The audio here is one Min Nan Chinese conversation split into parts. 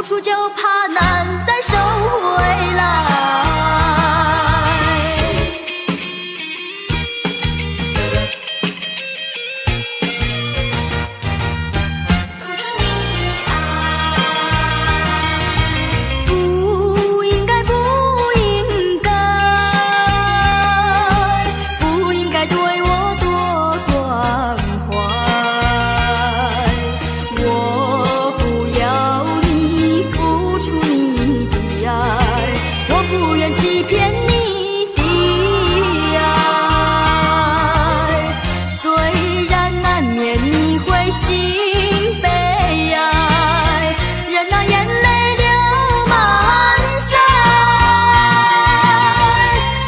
出就怕難再收回來。付出你的愛，不應該，不應該，不應該對我多關懷。我不要你付出你的愛，我不願欺騙你的愛。雖然難免你會心悲哀，任那眼淚流滿腮。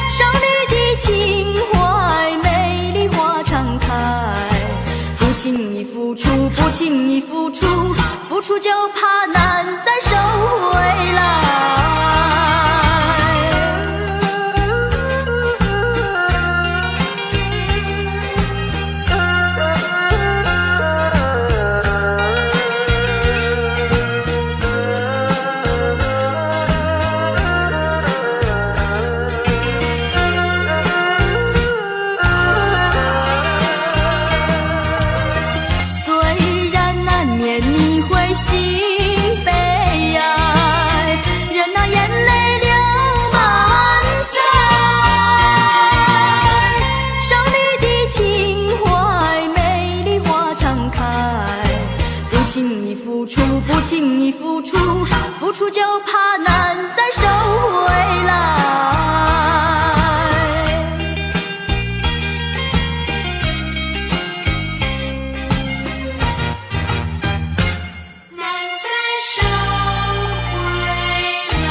少女的情懷，美麗花常開。不輕易付出，不輕易付出，付出就怕難再收回來。雖然難免你會心悲哀，任那眼淚流滿腮。少女的情懷，美麗花常開。不輕易付出，不輕易付出，付出就怕難再收回來。難再收回來。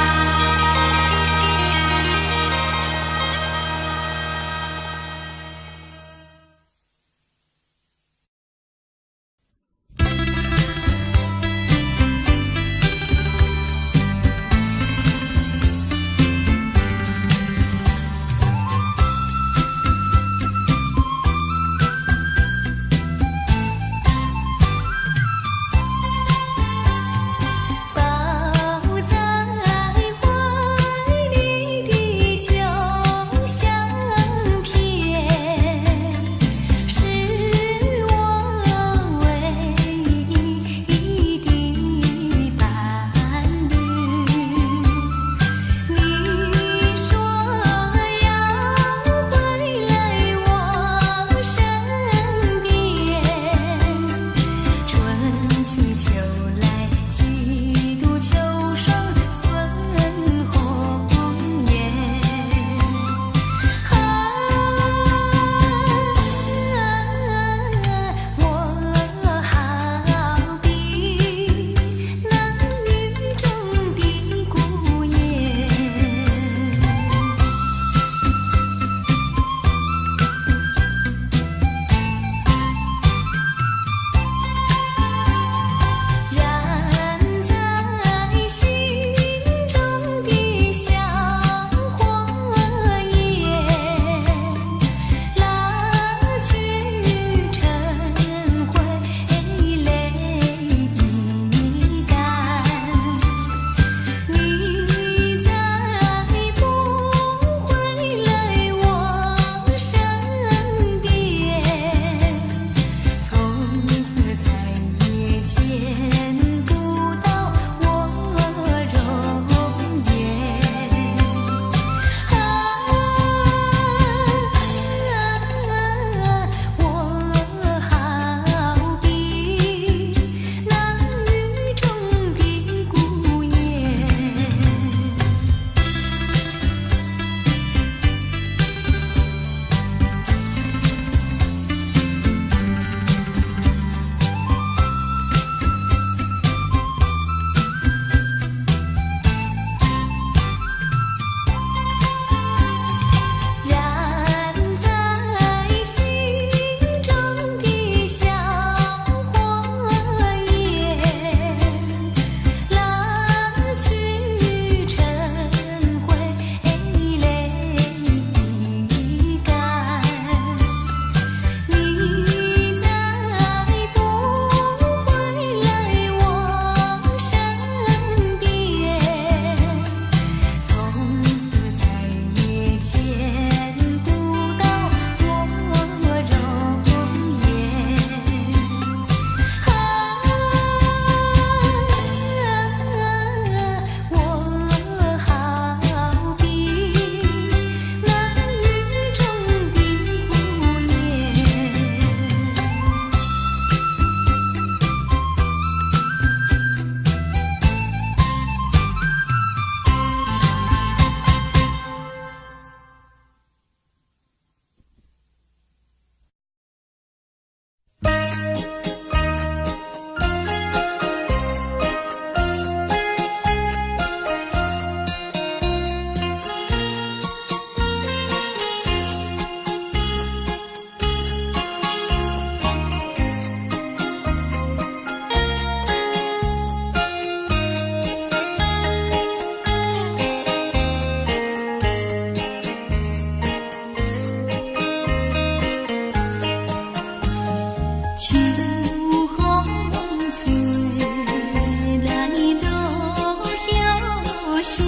聲，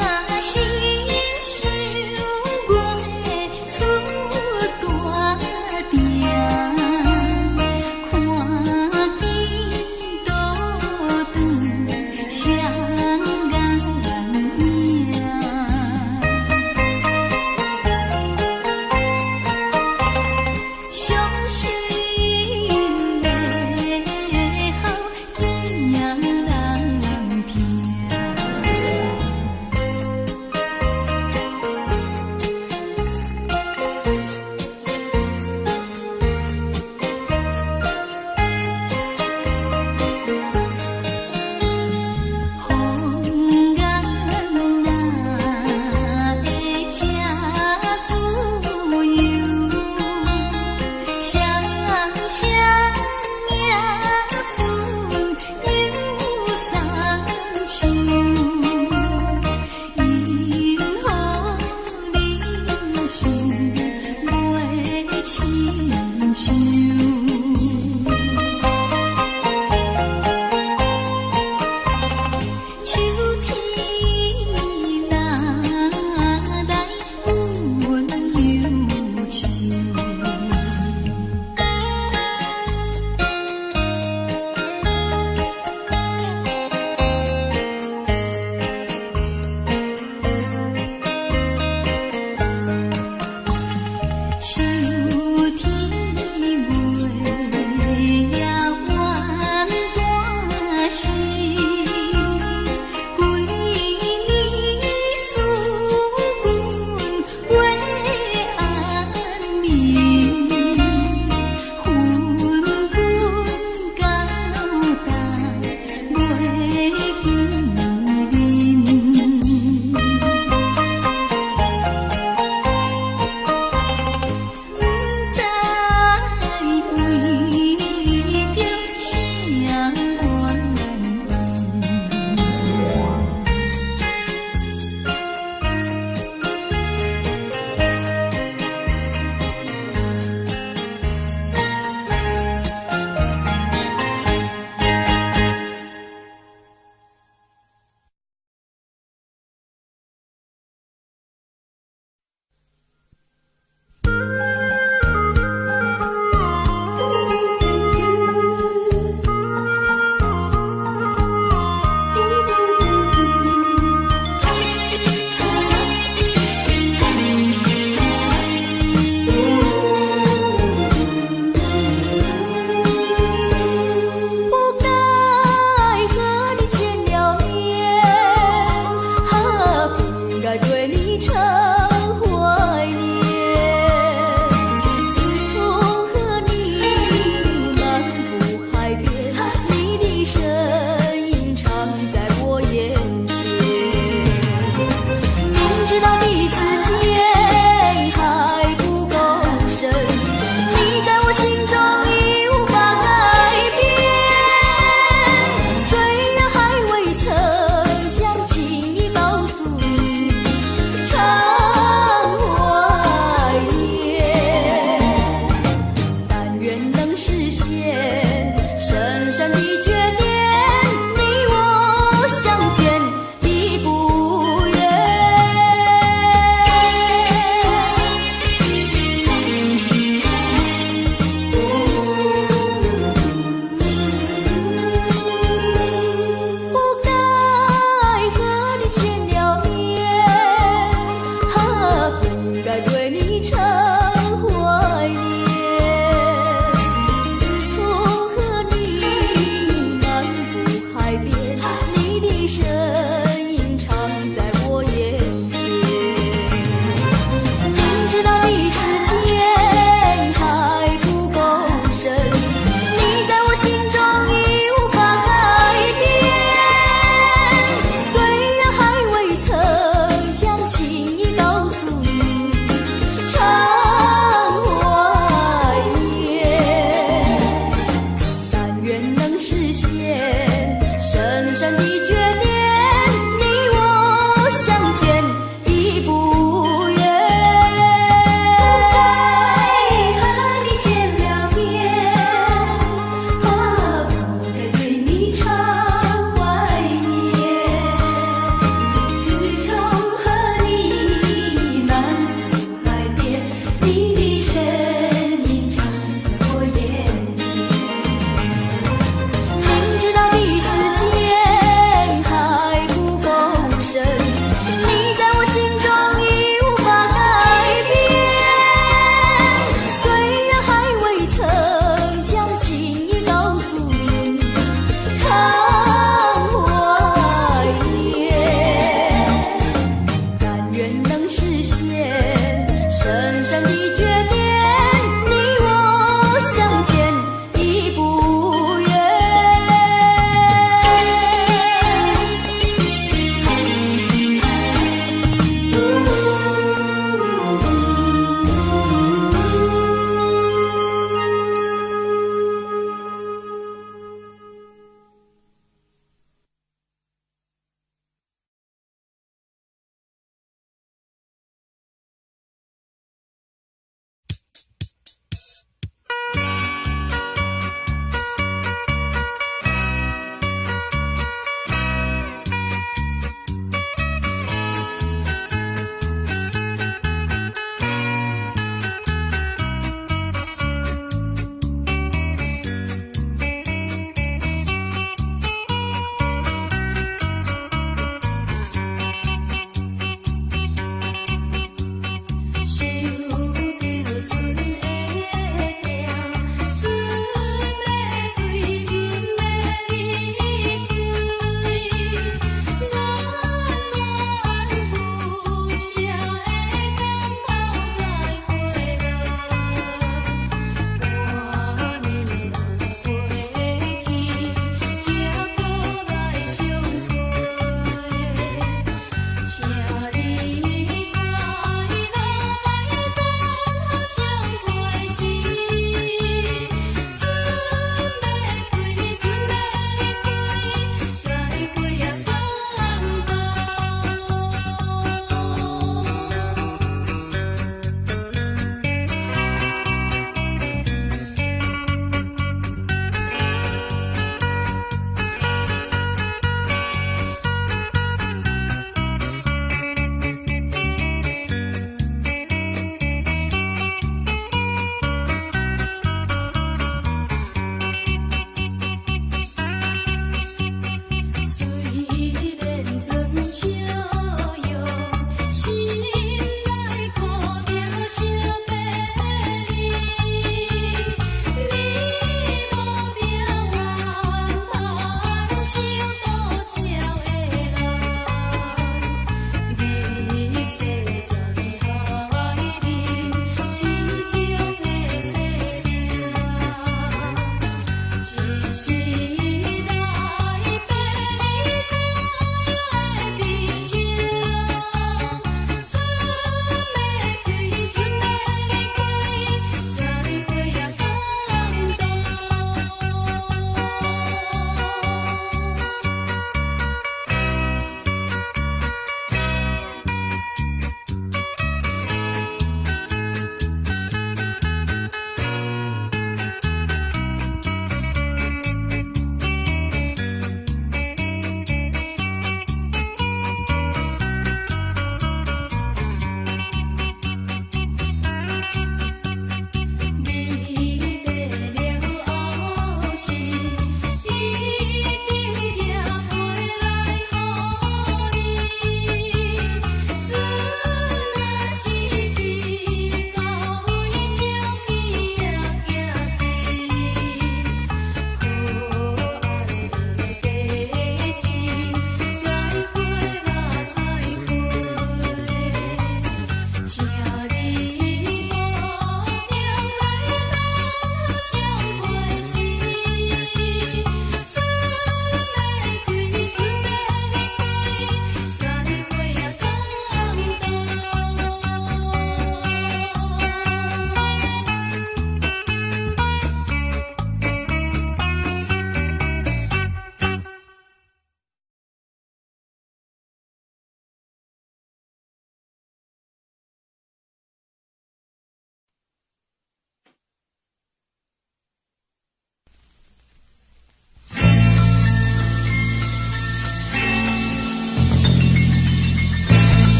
大声相月出大鼎，看见倒轉雙眼影。傷心欲哭囝人疼。風眼哪會這自由？雙雙迎春又送秋，因何人生袂親像？秋天若來阮憂愁。秋天尾也怨大时，規暝思君袂安眠，昏君到今袂見面。不知為著啥原因。不該和你見了面，啊，不應該對你常懷念。自從和你漫步海邊，你的身影常在我眼前。明知道彼此間還不夠深，你在我心中已無法改變。雖然還未曾將情意告訴你，常懷念，但願能實現深深的眷戀，你我相見已不遠。不該和你見了面，啊，不應該對你常懷念。自從和你漫步海邊，你的身影常在我眼前。明知道彼此間還不夠深，你在我心中已無法改變。雖然還未曾將情意告訴你，常懷念，但願能實現深深的眷戀，你我相見已不遠。不該和你見了面，啊，不該對你常懷念。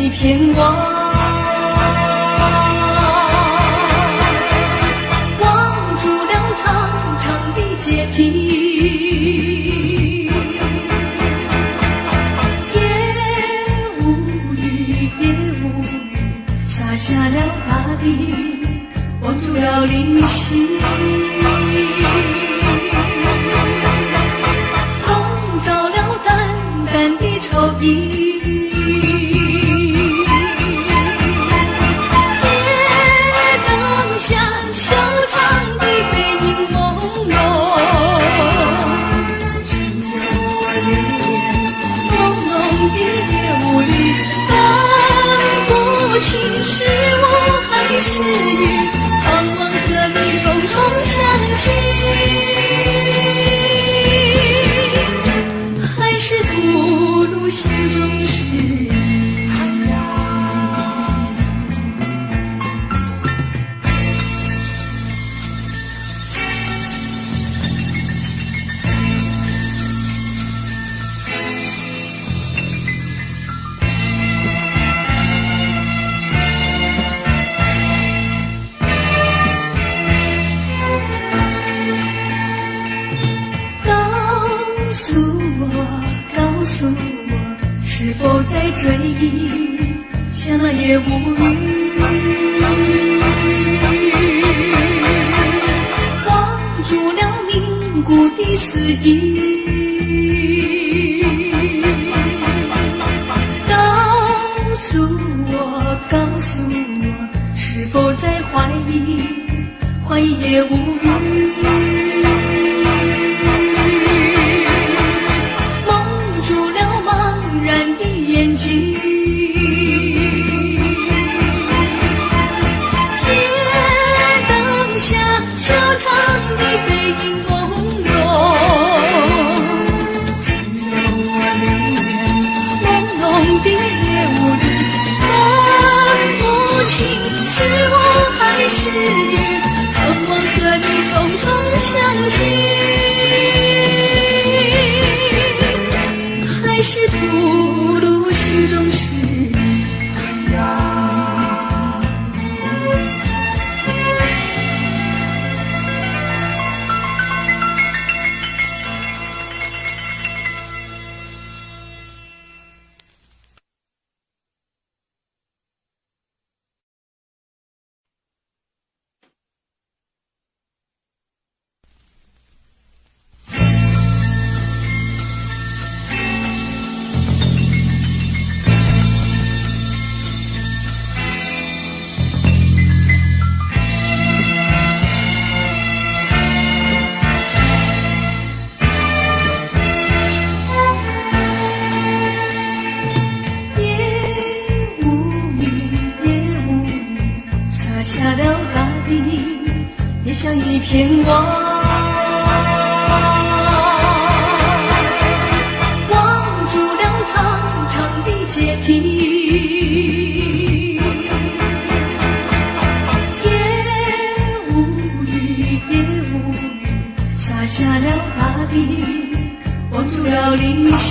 一片光，望住了長長的階梯。夜無語，夜無語，灑下了大地，望住了靈犀。籠罩了淡淡的愁意。街燈下，修長的背影朦朧，只有我留戀朦朧的夜霧裡，分不清是霧還是雨，盼望和你匆匆相聚，還是吐露心中事。告訴我，告訴我，是否在追憶，像那夜無語，望住了凝固的思憶。告訴我，告訴我，是否在懷疑，懷疑夜無語。蒙住了茫然的眼睛，街燈下，修長的背影朦朧，只有我留戀朦朧的夜霧裡，分不清是霧還是雨，盼望和你匆匆相聚，還是吐露心中事。夜無語，夜無語，灑下了大地，也像一片光，望住了長長的階梯。夜無語，夜無語，灑下了大地，望住了靈犀。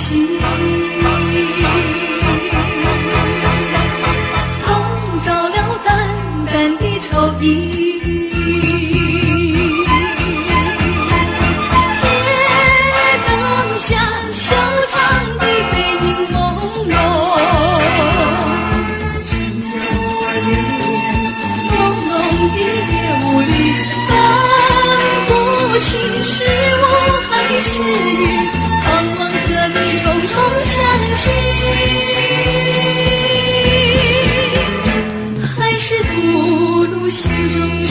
籠罩了淡淡的愁意。街燈下，修長的背影朦朧，只有我留戀朦朧的夜霧裡，分不清是霧還是雨，盼望和你匆匆相聚，還是吐露心中事。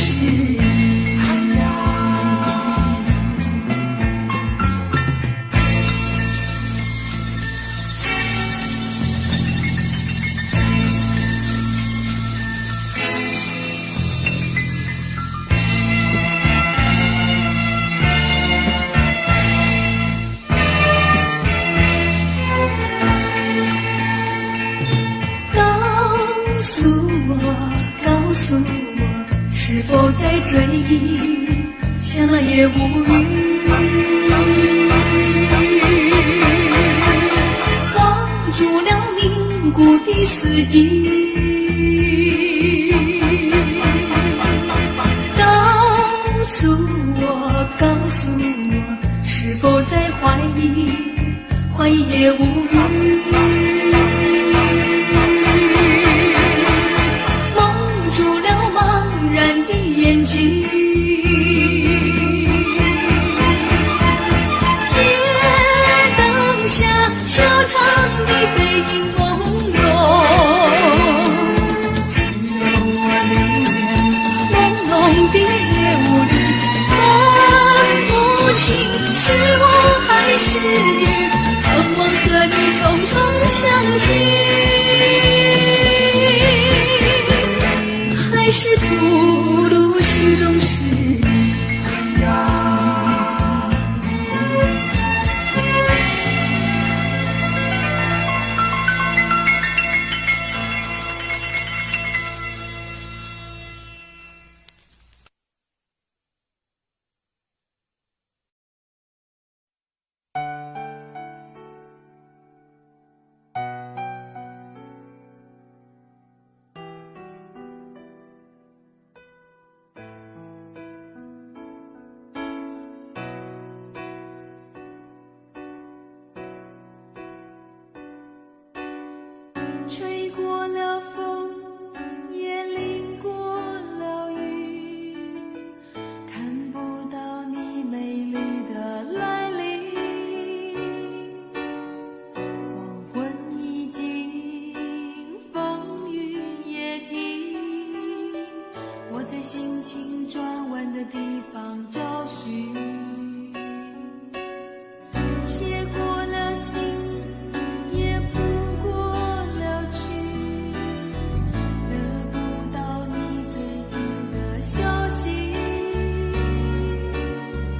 告訴我，告訴我，是否在追憶，像那夜無語，望住了凝固的思議。告訴我，告訴我，是否在懷疑？懷疑也無語。蒙住了茫然的眼睛。街燈下，修長的背影朦朧，只有我留戀朦朧的夜霧裡，分不清是霧還是雨，渴望和你重重相聚，還是吐露心中事。吹過了風，也淋過了雨，看不到你美麗的來臨。黃昏已經，風雨也停，我在心情轉彎的地方找尋，寫過了信，也譜過了曲，得不到你最近的消息，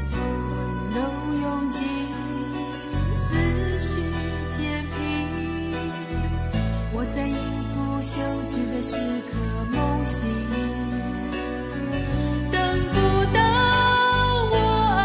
溫柔用盡，思緒漸平，我在音符休止的時刻夢醒，等不到我愛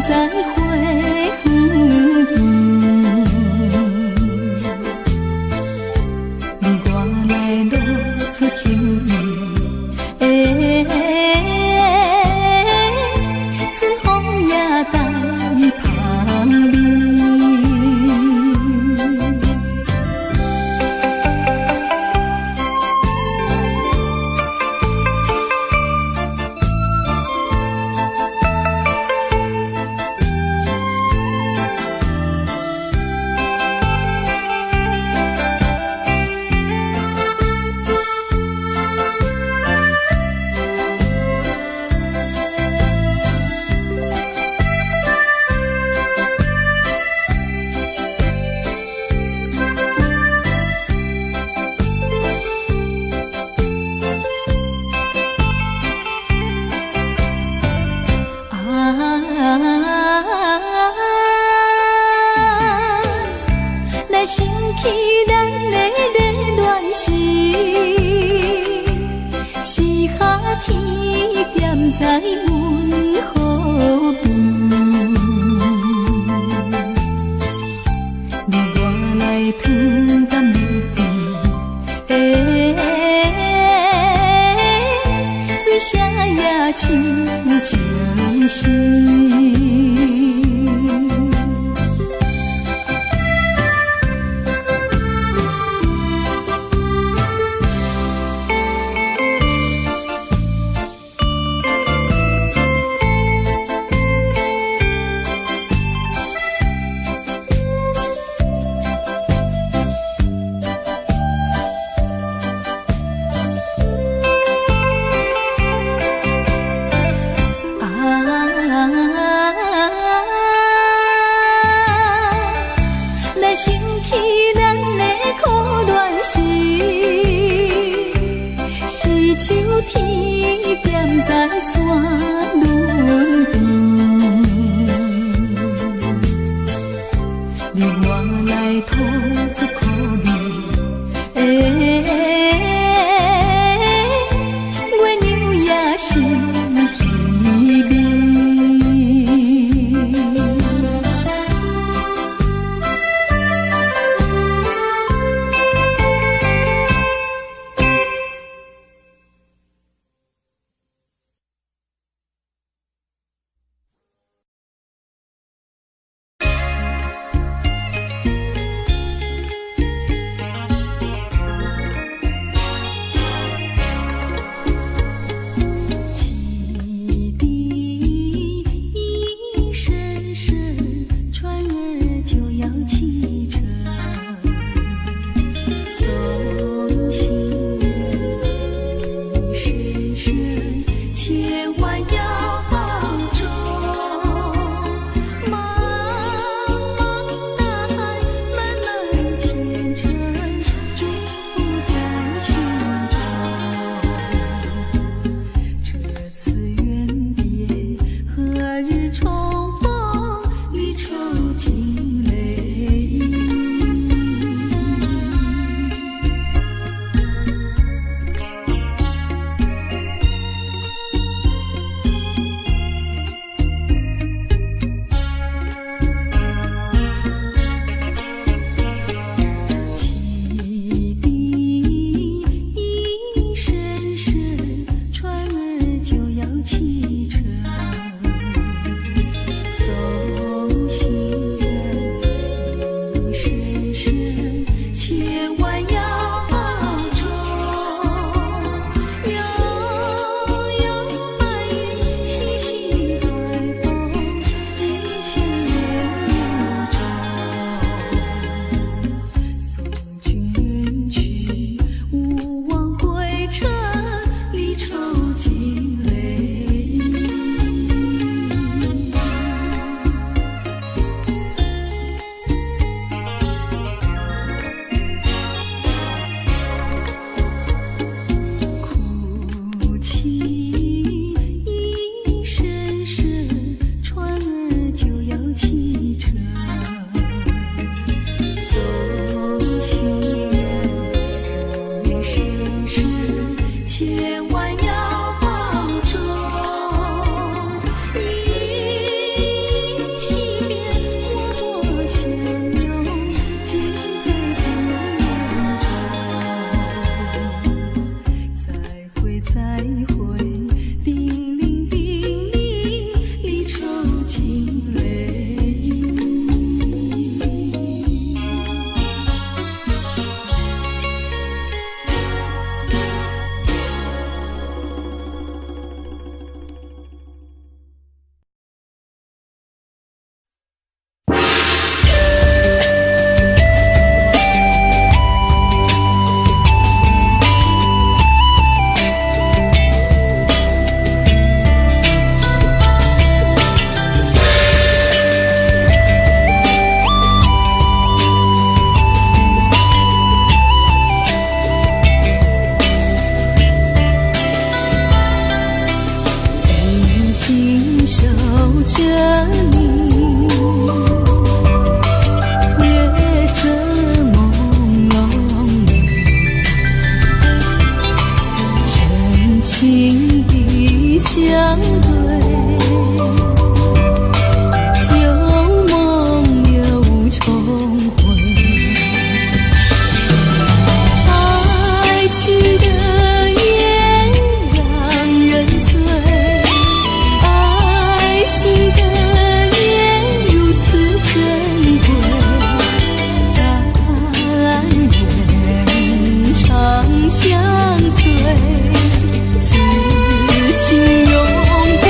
在花園邊。你我來露出情意，春風也帶香味。啊，來想起咱的熱戀時，是夏天踮在阮河邊，你我來吞甘露甜，水聲也像情詩。啊，來想起咱的苦戀時，是秋天踮在山崙邊，你我來吐出苦味，月娘也心稀微。汽笛一声声，船兒就要啟程，送行人一聲聲，千萬要保重。茫茫大海，漫漫前程，祝福在心中。這次遠別，何日重逢？離愁盡淚盈。汽笛一聲聲，船兒就要啟程，送行人一聲聲，千萬要保重。悠悠白雲，細細海風，異鄉人無蹤。送君遠去，勿忘歸程，離愁盡淚盈。會，叮鈴叮鈴，離愁驚雷。緊緊守著你，月色朦朧美，深情的相對，舊夢又重回。愛情的煙讓人醉，愛情的煙如此珍貴，但願長相隨，此情永不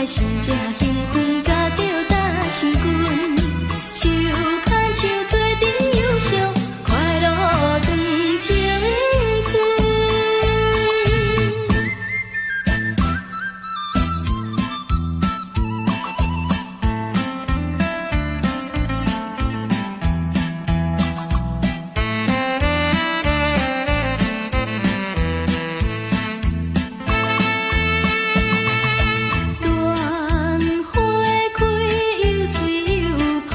心才興奮，佮著擔心君。手牽手做陣遊笑，快樂長青春。蓮花開又水又香，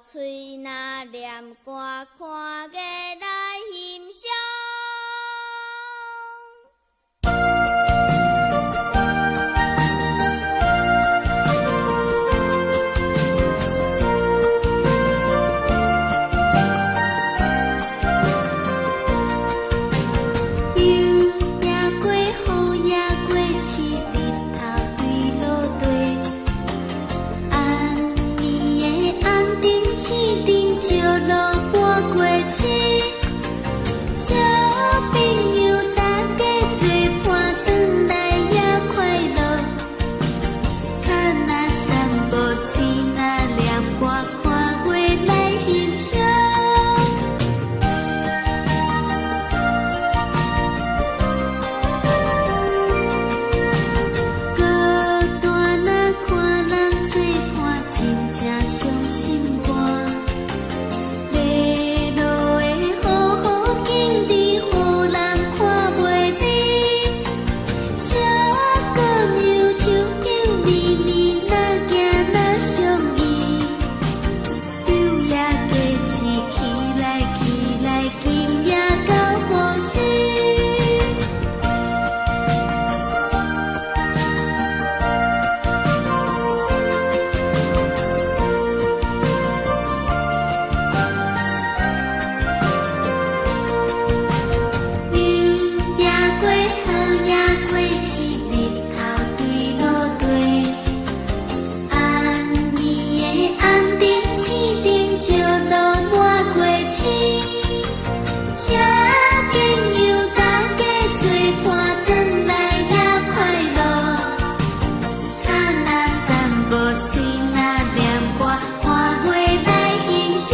喙若念歌，看月來欣賞。雨也過，雨也過，試日頭對落地。暗暝的紅燈試燈照落半過市。小朋友大家做伴轉來也快樂。跤若散步，喙若念歌，看月來欣賞。孤單若看人做伴，真正傷心肝。欲落的雨雨景致，予人看袂離。小姑娘手搝咪咪，若行若相依。柳叶鸡翅起來起來，今夜到何時？雨也過，雨也過，試日頭對落地。暗暝的紅燈試燈照落滿過市。小朋友大家做伴轉來也快樂。跤若散步，喙若念歌，看月來欣賞。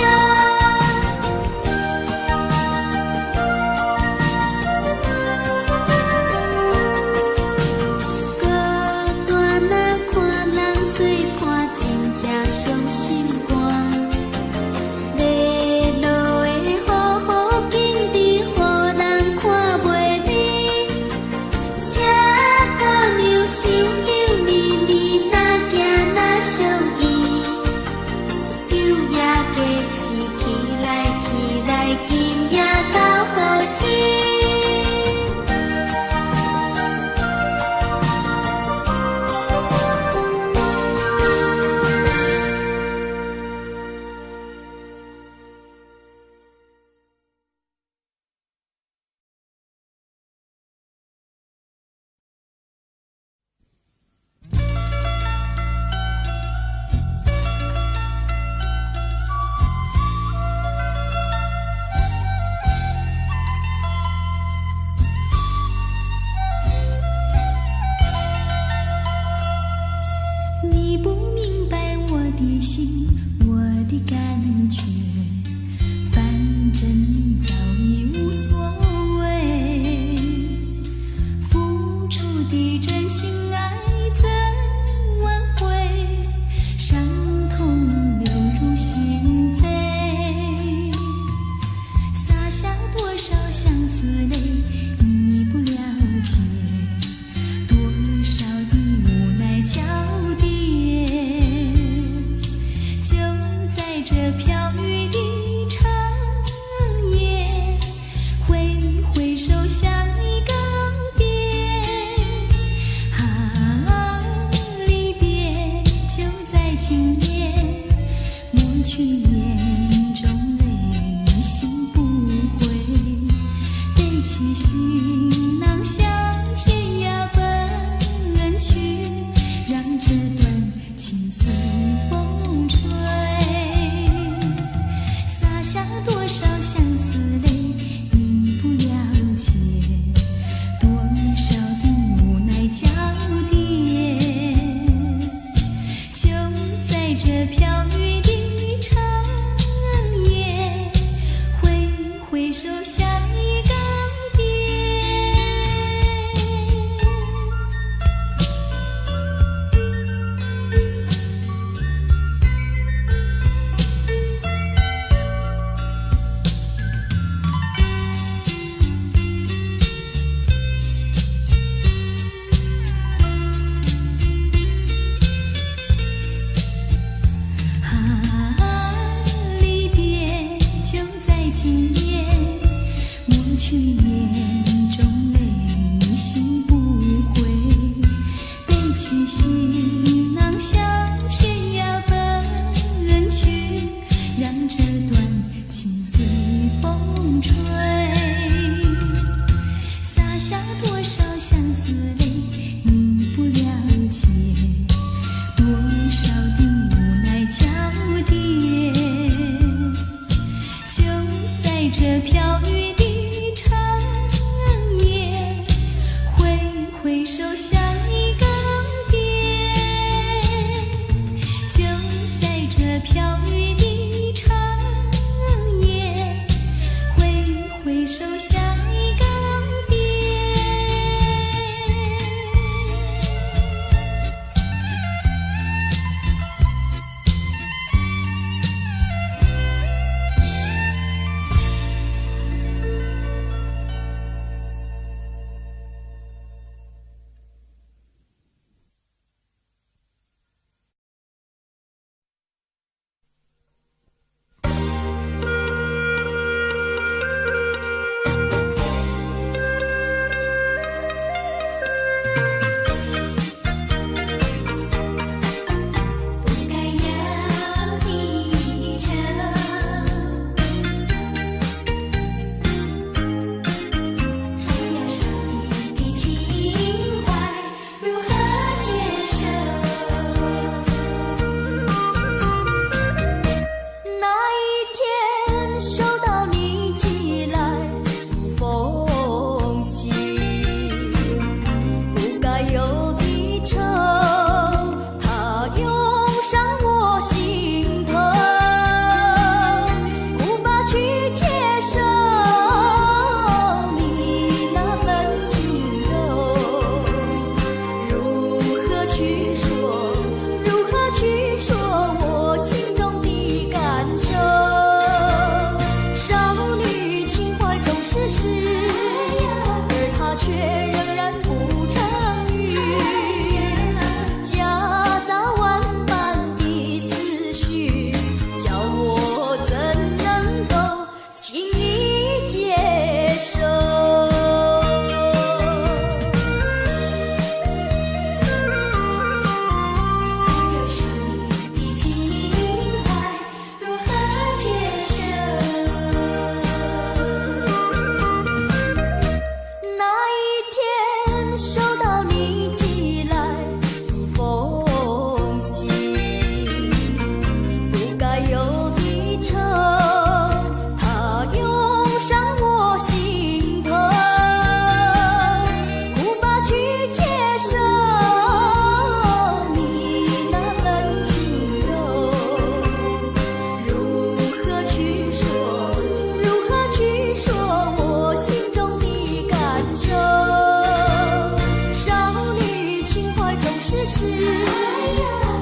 孤單若看人做伴，真正傷心肝。欲落的雨雨景致，予人看袂離。小姑娘手搝咪咪，若行若相依。柳葉雞翅起來起來，今夜到何時？你不明白我的心，我的感覺，反正你早已無所謂。付出的真心愛怎挽回？傷痛流入心扉，灑下多少相思淚，你不了解。多少的無奈交疊，就在這飄雨的長夜，揮揮手向你告別。啊，離別就在今夜，抹去眼中淚，心不悔，背起行囊向天涯奔去，讓這段情隨風吹。灑下多少相思淚，你不了解，多少的無奈交疊，就在這飄雨的長夜，揮揮手向你告別。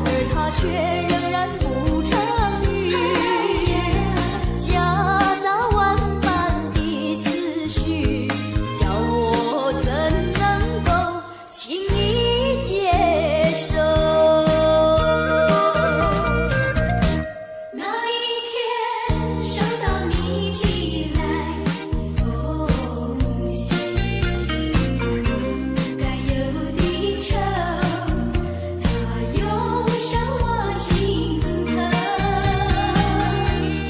而他卻仍然不成語，夾雜萬般的思緒，叫我怎能夠輕易接受？那一天收到你寄來的封信，該有的愁，它湧上我心頭。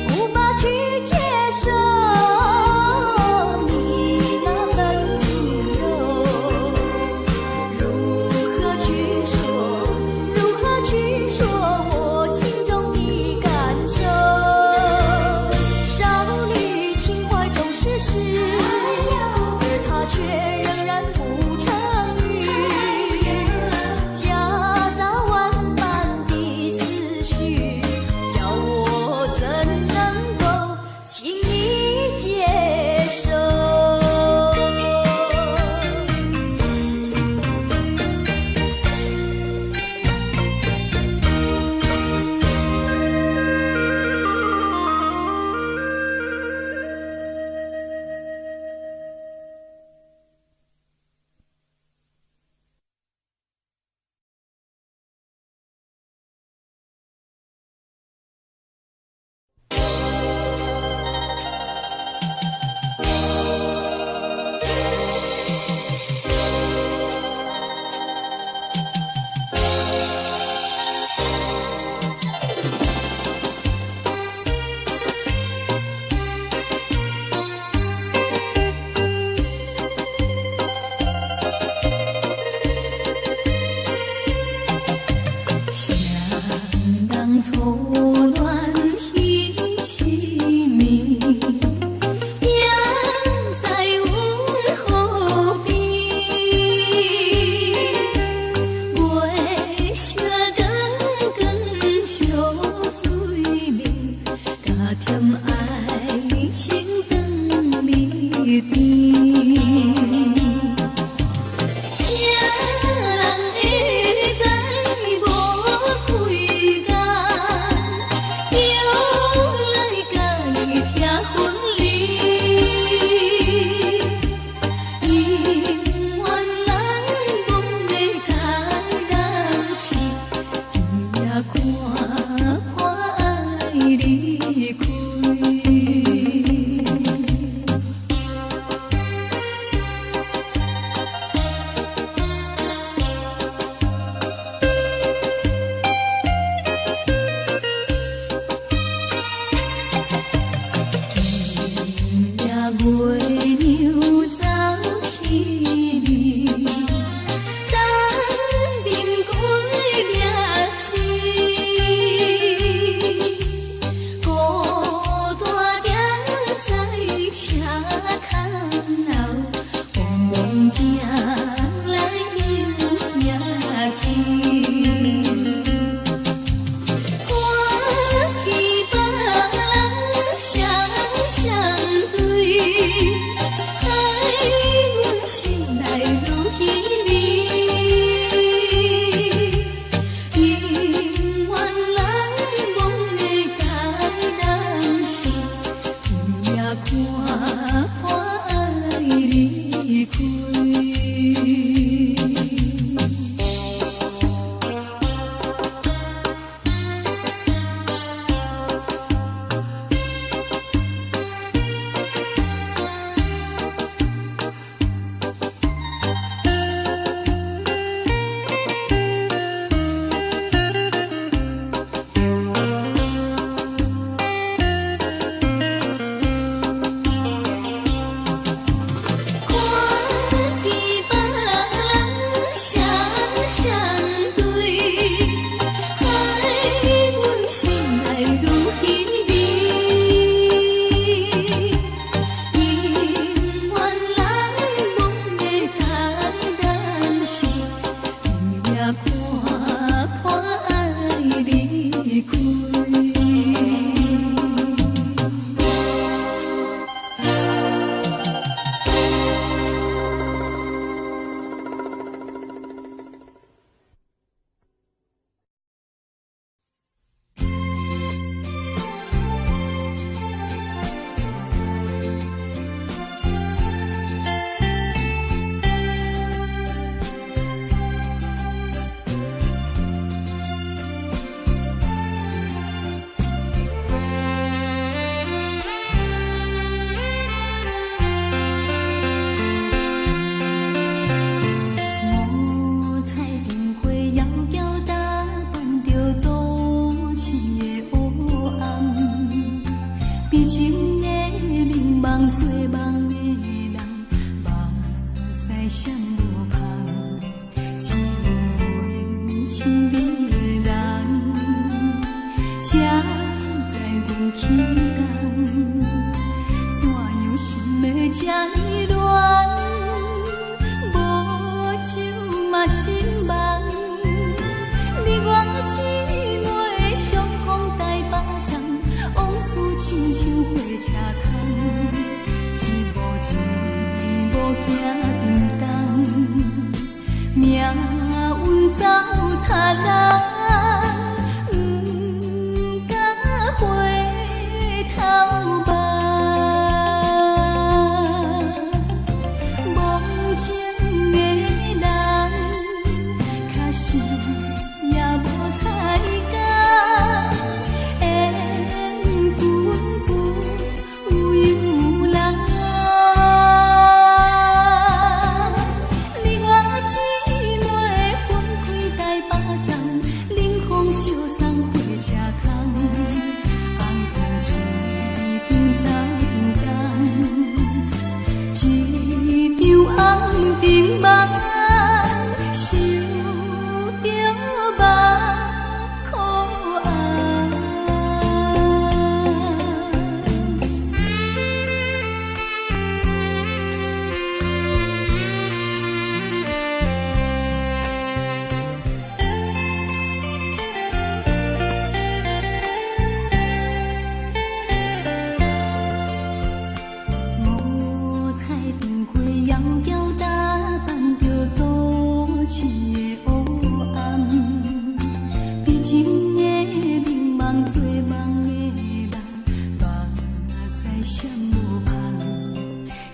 無法去接受你那份輕柔，如何去說？如何去說我心中的感受？少女情懷總是詩，而他卻仍然不成語，夾雜萬般的思緒，叫我怎能夠輕易接受？誰人初戀彼一暝，行在阮河邊，月色光光相對面，共甜愛情當暝邊。誰人會知無幾工，又來共伊拆分離？姻緣人講欲共人試，今夜看破愛離開。今夜月娘走起暝，東面鬼掠時，做梦的人，目屎闪无芳，只有阮亲爱的人，才知阮起工，怎样心会这呢乱？无酒嘛心茫，你我姊妹相逢台北站，往事亲像火车窗，一步一步行沉重，命运走他人，不敢回头望。无情的人，确实也无彩工，缘分不由人。你我姊妹分开台北站，冷风相送火车窗，红灯一张走长工，一场红灯梦，想著目苦红。五彩灯花遥遥打扮著都市的黑暗，悲情的迷茫做梦的人，目屎闪无芳，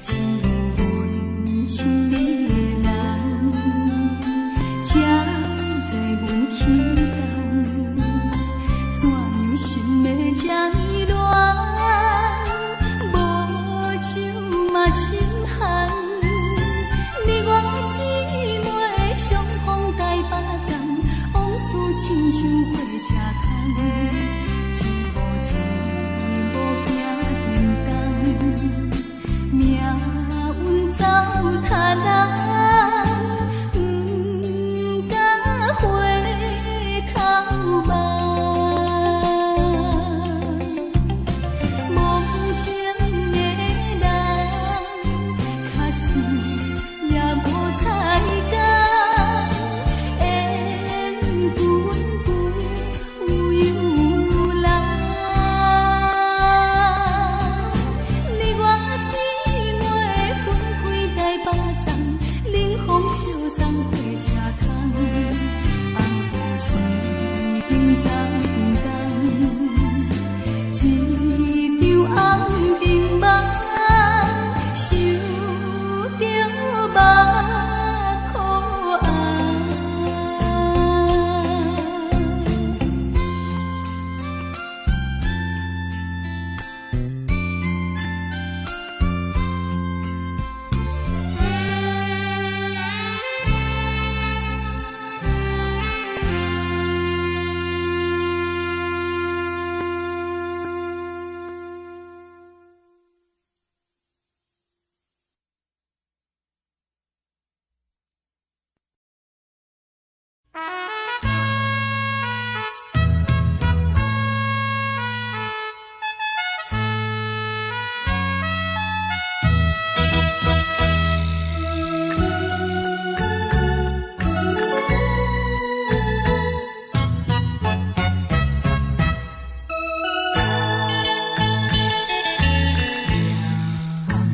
只有阮亲爱的人，才知阮起工，怎样心会这呢乱？无酒嘛心寒，你我姊妹相逢台北站，往事亲像火车窗，一步一步行沉重，命运走他人，不敢回头望。无情的人，确实也无彩工，缘分不由人。你我姊妹分开台北站，冷风相送火车窗，红灯一张走长工，一场红灯梦，想著目苦红。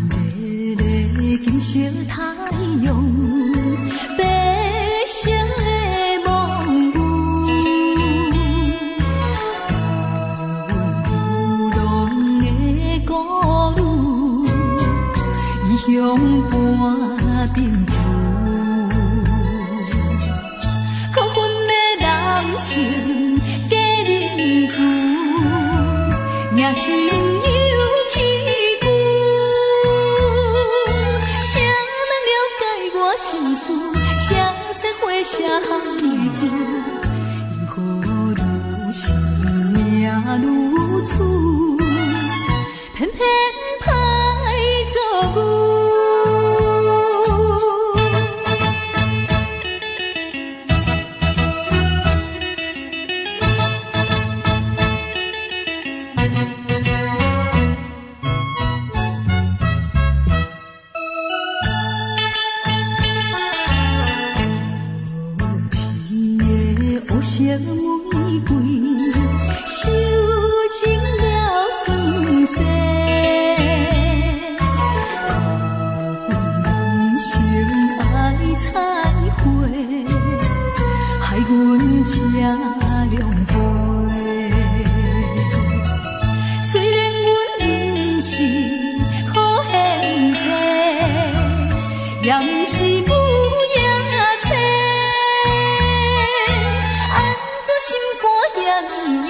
美丽的金色太阳，白色的梦雾，流浪的孤女，异乡半点球，可恨的男性假仁慈，野心又起旧，谁人了解我心事？谁知花谢含泪珠？因何如生命如此，偏偏歹玫瑰，受盡了酸澀。人生愛彩花，害阮這狼狽。雖然阮毋是好獻祭，也毋是母夜叉，按怎心肝遐呢硬，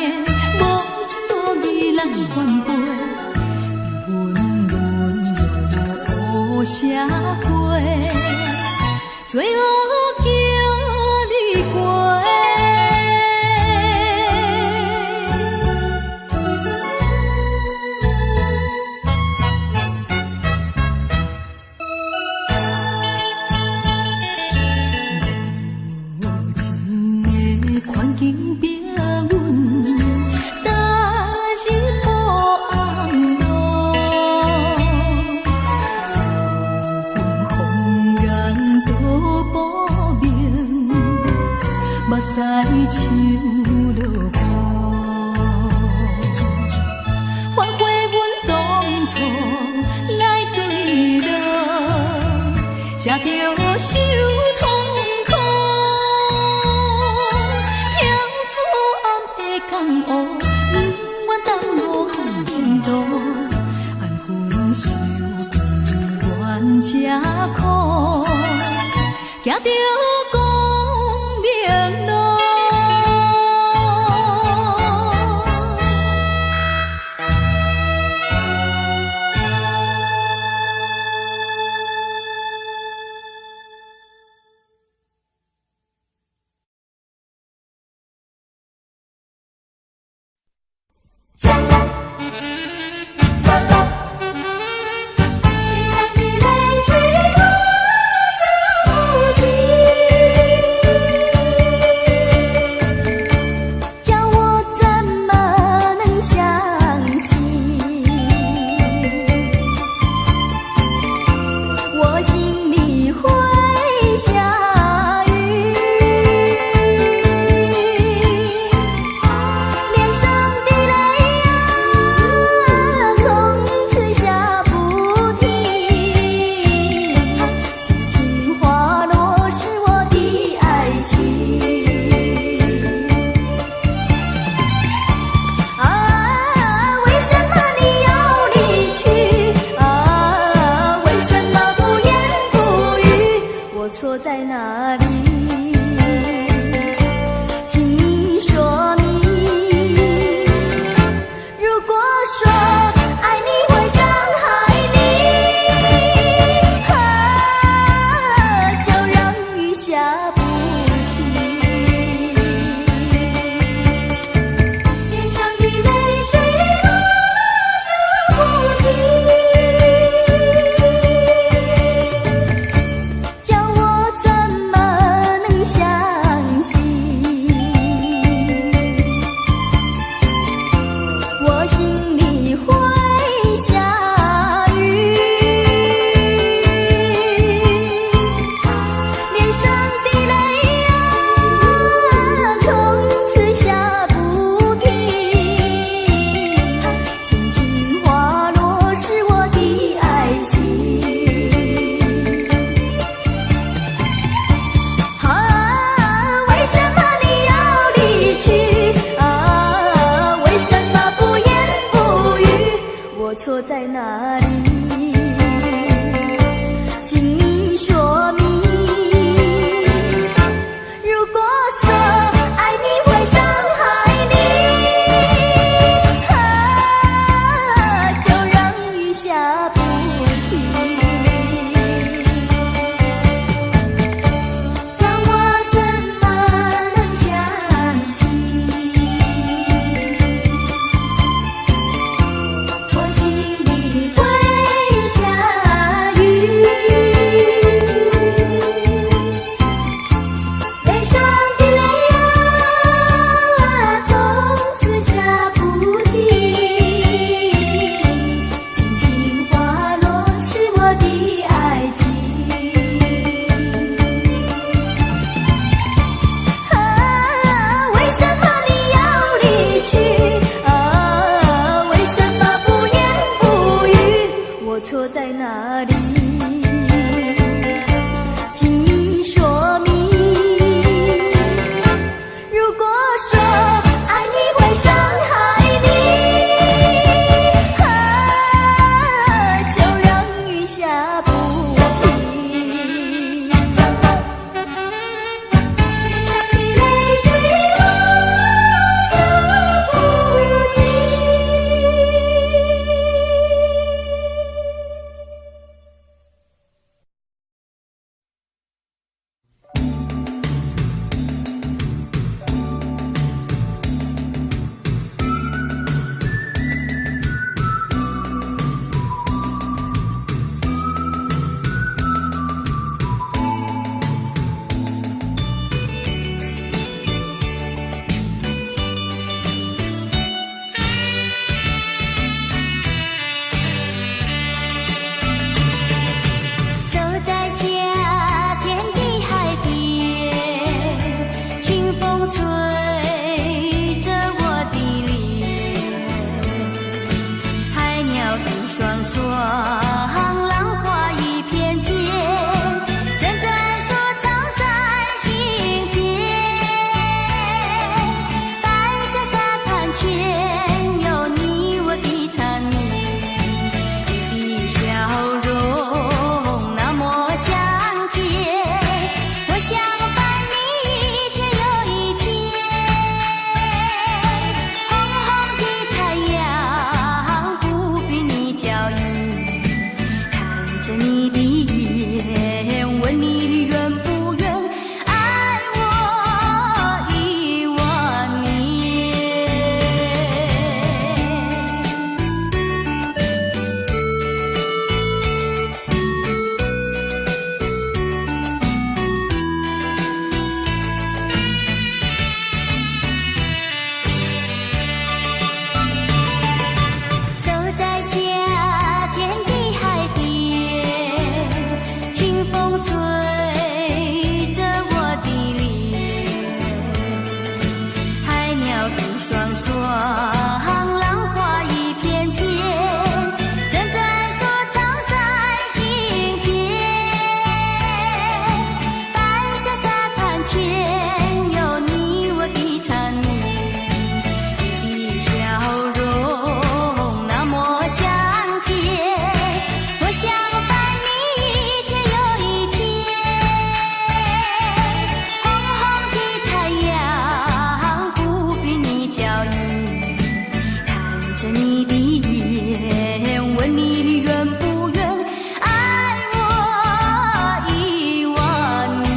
無情無義來反背，阮淪落烏社會，最後叫你過。無情的環境逼阮，踏入黑暗路，自阮謊言都薄命，目屎像落雨。反悔阮當初來墜落，才著受痛苦。跳出暗的江湖，不願耽误前途，安分守甘願吃苦，行著光明路。你泪水落下不停。双，浪花一片片，阵阵说唱在心田。白色沙灘前有你我的纏綿，你的笑容那麼香甜，我想伴你一天又一天。紅紅的太陽不比你嬌豔，看着你的眼，問你願不願愛我一萬年。走在夏天的海邊，清風吹着我的臉，海鳥一雙雙，浪花一片片，陣陣說唱在心田。白色沙灘前有你我的纏綿，你的笑容那麼香甜，我想伴你一天又一天。紅紅的太陽不比你嬌豔，看着你的眼，問你願不願愛我一萬年。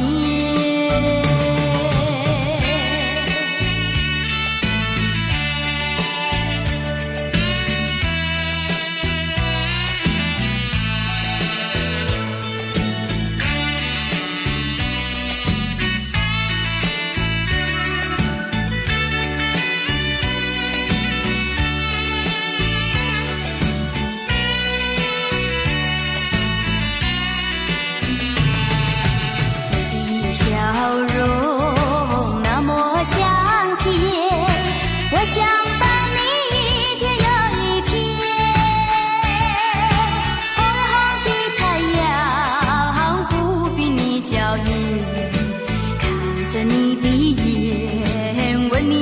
你的笑容那麼香甜，我想伴你一天又一天。紅紅的太陽不比你嬌豔，看着你的眼，問你